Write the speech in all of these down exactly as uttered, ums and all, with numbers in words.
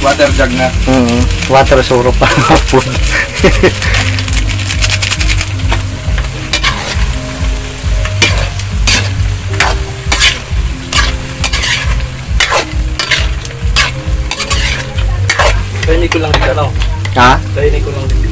Water jug na. Mm, water surop ang food. Ko lang dito, no? Ha? Kainit ko lang dito.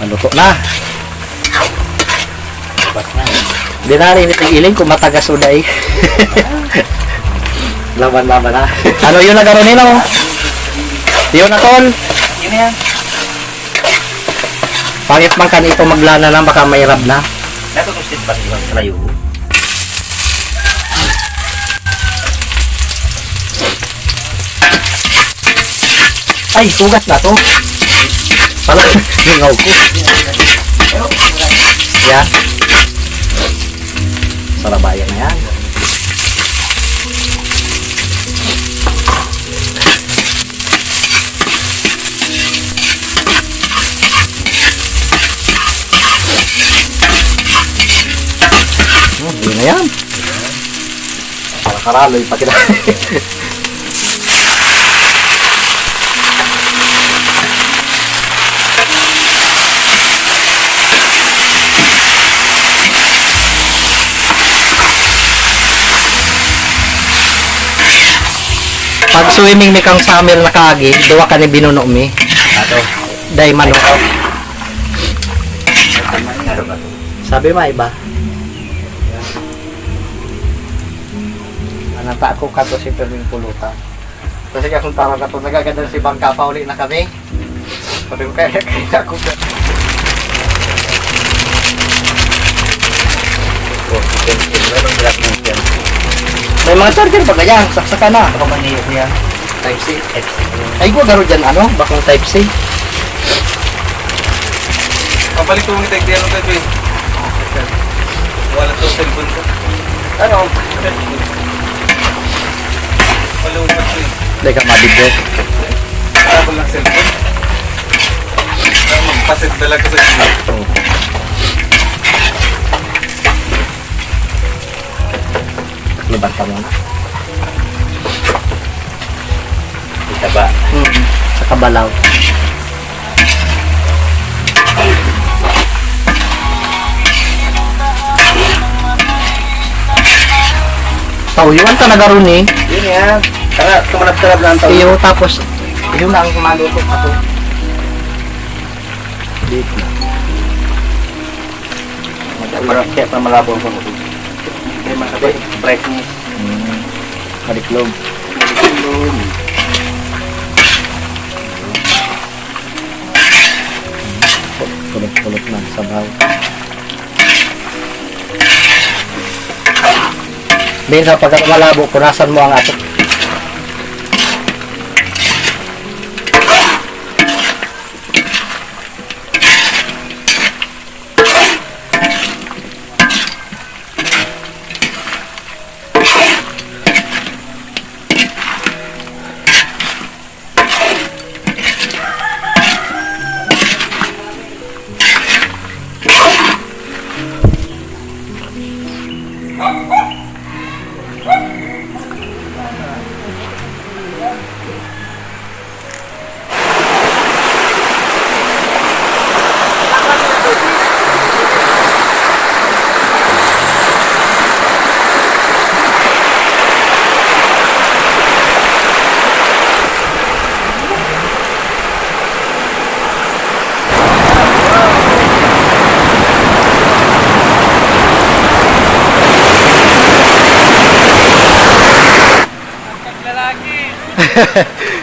Maluto na. Labas na. Di na rin ito iling kung matagas o dai. Laban-laban na. Ano yun na garo nila, oh? Yun na, tol. Yun na yan. Pangit man kanito maglana na, baka mairab na. Nato to step pa sa layo. Ay, hugas na to. Pala, lingaw ko. Yan. Sarabayan na yan. Oh, yun na yan. Para karaloy pa kita. Pag swimming mi kang summer na kaagi, duwa ka ni binuno mi. Ato. Day manok. Sabi mo, iba. Ang nata ko kato si Fermin Pulutan. Kasi akong tara na po, nagaganda si Bangka, pauli na kami. Sabi ko, kaya, kaya ako ka. May mga charger ba kaya? Saksakan na. Ako man niyo yan. Type C. Type C. Ay, gua garo dyan, ano? Bakong Type C. Papalit ko ng Type C, ano, Type A? Wala to, cellphone ko. Ano? Wala ko, eh. Hindi ka mabigay. Wala ko lang cellphone. Kaya magpasit talaga sa inyo. Oo. Lubanta muna. Itaba. Hmm. Sa kabalaw. Tawhiwan ka na garo ni. Yun yan. Tara, tumalab-talab na ang tawhiwan. Iyo, tapos, yun na ang maluto pa to. Dito. Kaya pa, kaya pa malabo ang pangusog. Kaya makabay, brightness. Hmm. Kadiklog. Kadiklog. Kulot-kulot na, sabaw. Minsan pagka malabo, punasan mo ang ato.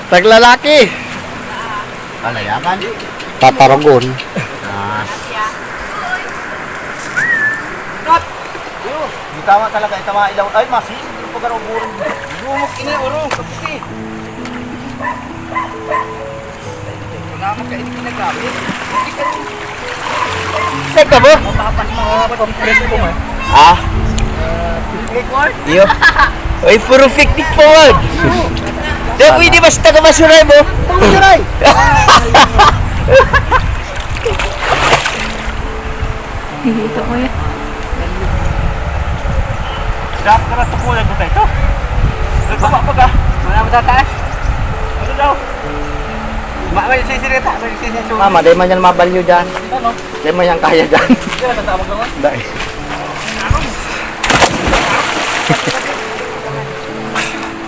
Taglalaki. Palayakan? Tatarogon. Ah. Di tama talaga, ito mga ilaw. Ay, masi. Pero pag ano, burong. Lumok ini, oro. Kaputi. Wala mo kayo ginagamit. Saan ka mo? Mapapan mo. Compress ko man. Ah? Click word? Iyo. Ay, puro picnic pa man. Di pwede basta ka basuray mo. Basuray! Ito ko yan. Dapat ka na tukulan ko tayo. Nagbaba pa ka. Wala mo tataas? Ano daw? Ma-, may sisirita, may sisirita. Mama, di man yan mabalyo dyan. Ano? Di man yan kaya dyan. Di ba tatawag naman? Dahil.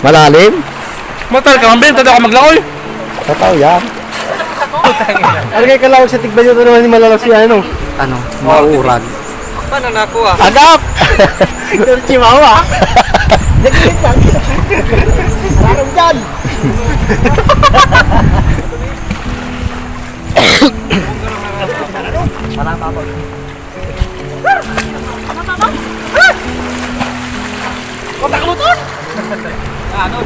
Malalim? Matal ka, Mambel. Tanda ka maglangoy. Totoo yan. Ano kayo kalawag sa tigba nyo? Ito naman yung malalaw siya, ano? Ano? Mauurag. Paano nakuha? Agap! Pero chihuahua. Nagkita. Parang dyan. Wala pa ako. Patakluton! Ano?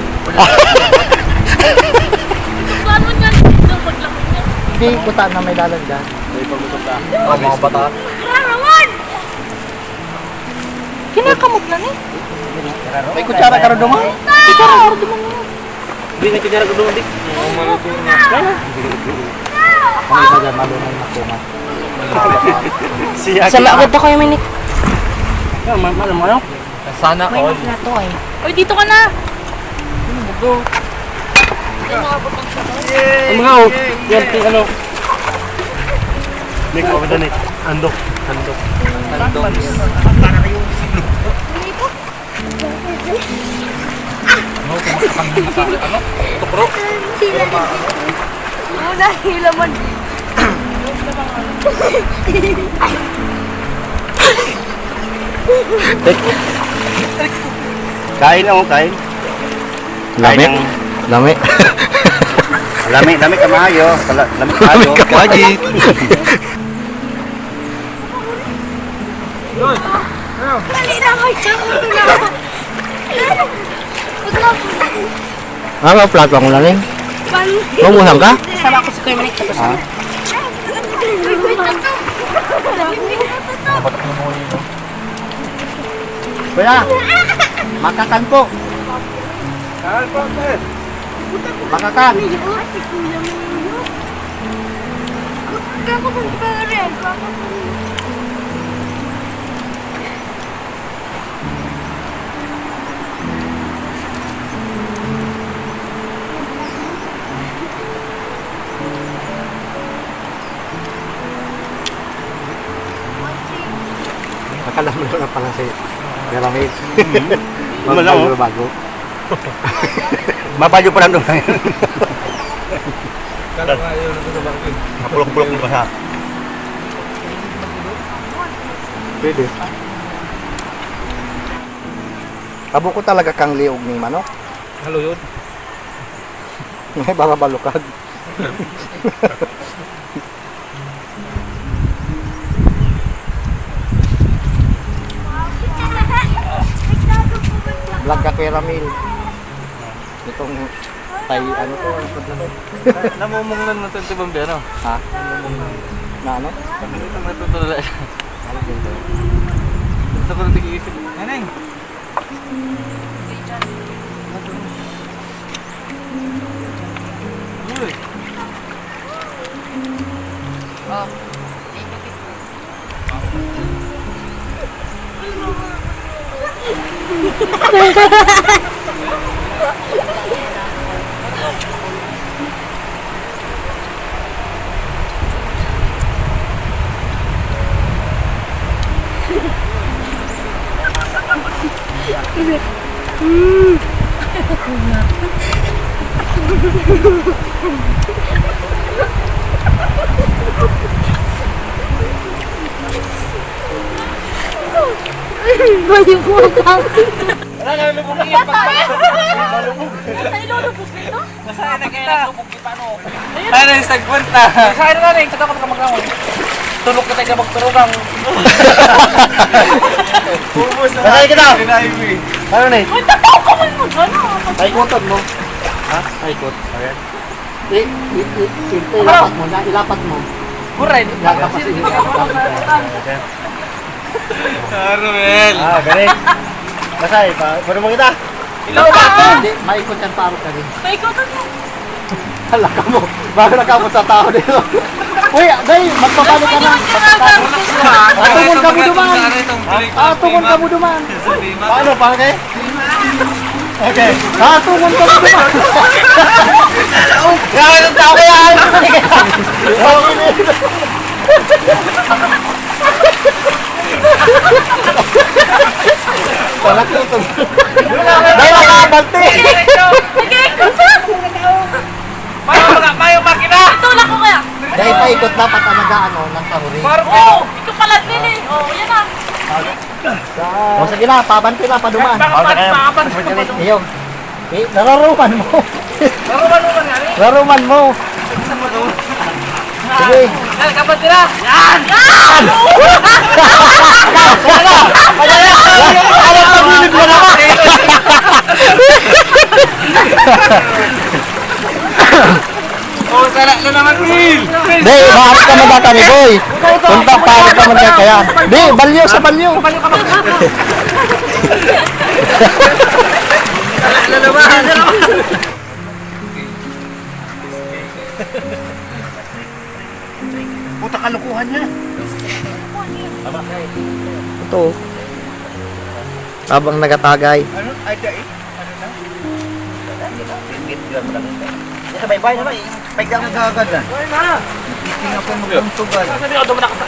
Paano nga dito paglaki niya? Hindi, buta na may lalag dyan. May pagbutok na. Oh, mga bata. Rarawan! Kinakamot na ni. May kutsara ka rin duman? Kutsara ka rin duman. Hindi, may kutsara ka duman, di. Ano isa dyan, malunay na kumat. Siya. Sa magot ako yung minik. Ah, ma-, ma-, ano? Sana all. May plato ay. Uy, dito ka na. Ang mga, oh, yan, ano. Nick, oh, ito, Nick. Andok, andok. Andok. Ano, kumakapang na sa ano? Tukro? Wala, hilaman. Kain, oh, kain. Lami. Kain ng Lami. Lami, lami ka maayo. Kala-, lami ka maayo. Lami ka maayo. Dali na, may tsaka na. Huwag na. Ah, may plato ako na rin. Pan- Maubusan ka? Sama ko si Kuya Manik, tapos Ah. na. Kuya, makakan po. Kain po, sir. Makakan. Akala mo naman pala si Garamil. Mm. Wala, oh. Bago, bago. Mabalyo pa lang doon. Kala ko nga yun, ito sa bangko eh. Mapulok-pulok mo ba siya? Pwede. Abo ko talaga kang liog ning manok. Haluyod. May barabalukag. Vlog ka, Kuya Ramil. Itong tay, ano to, ano to, ano? Namumungnan mo ito, Tibambi, ano? Ha? Namumungnan. Na ano? Ano itong natutulala? Ano dito? Gusto ko na nag-iisip. Neneng! Uy! Oh. Pwede po ba? Wala, nalulubog yan. Ay, lulubog ito? Nasaan na kita? Ay, na yung segment na. Saan na rin? Sa dapat ka maglangon. Tulog ka tayo na magturog ang Ubus na. Nasaan kita? Highway. Ano ni? Uy, tataw ka man mo, ano? Paikutan mo. Ha? Paikot. Ayan. I-, i-, i-, i-, ilapat mo, na, ilapat mo. Buray. Ilapat mo, sige. Ayan. Ah, Romel. Ah, galing. Masay, pa, paano mo kita? Ikaw ba? Hindi, maikot yan, paro ka rin. Maikot ako. Hala ka mo. Bago nakabot sa tao dito. Uy, day, magpabalik ka na. Atungon ka mo duman. Atungon ka mo duman. Paano, pare? Okay. Atungon ka mo duman. Grabe yung tao yan. Palak na ito. Dahil nakabante. Sige, ikaw pa. Paano mga, paano makina? Ito lang ko kaya. Dahil paikot dapat ang nag-aano, nasa huli. Parang Oo, ikaw pala din eh. Oh, yan ah. O sige na, pabante na, paduman. Baka pa, baka pa. Iyo. Eh, nararuman mo. Nararuman mo man nga eh. Nararuman mo. Sige. Yan, kapat sila. Yan! Yan! Ano, pag-ibig mo naman? Oh, sala na naman, Phil! Di, maano ka man data ni Boy? Punta, paano ka man data yan? Di, balyo sa balyo. Sala na naman! Puta, kalokohan niya. Ito. Habang nagatagay. Ano? Ay, dai. Ano na? Sa baybay na ba eh? Pagka nagagad na. Hindi na po magpuntugan. Sabi ko, dumanak sa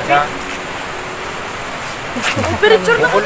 Temperature na.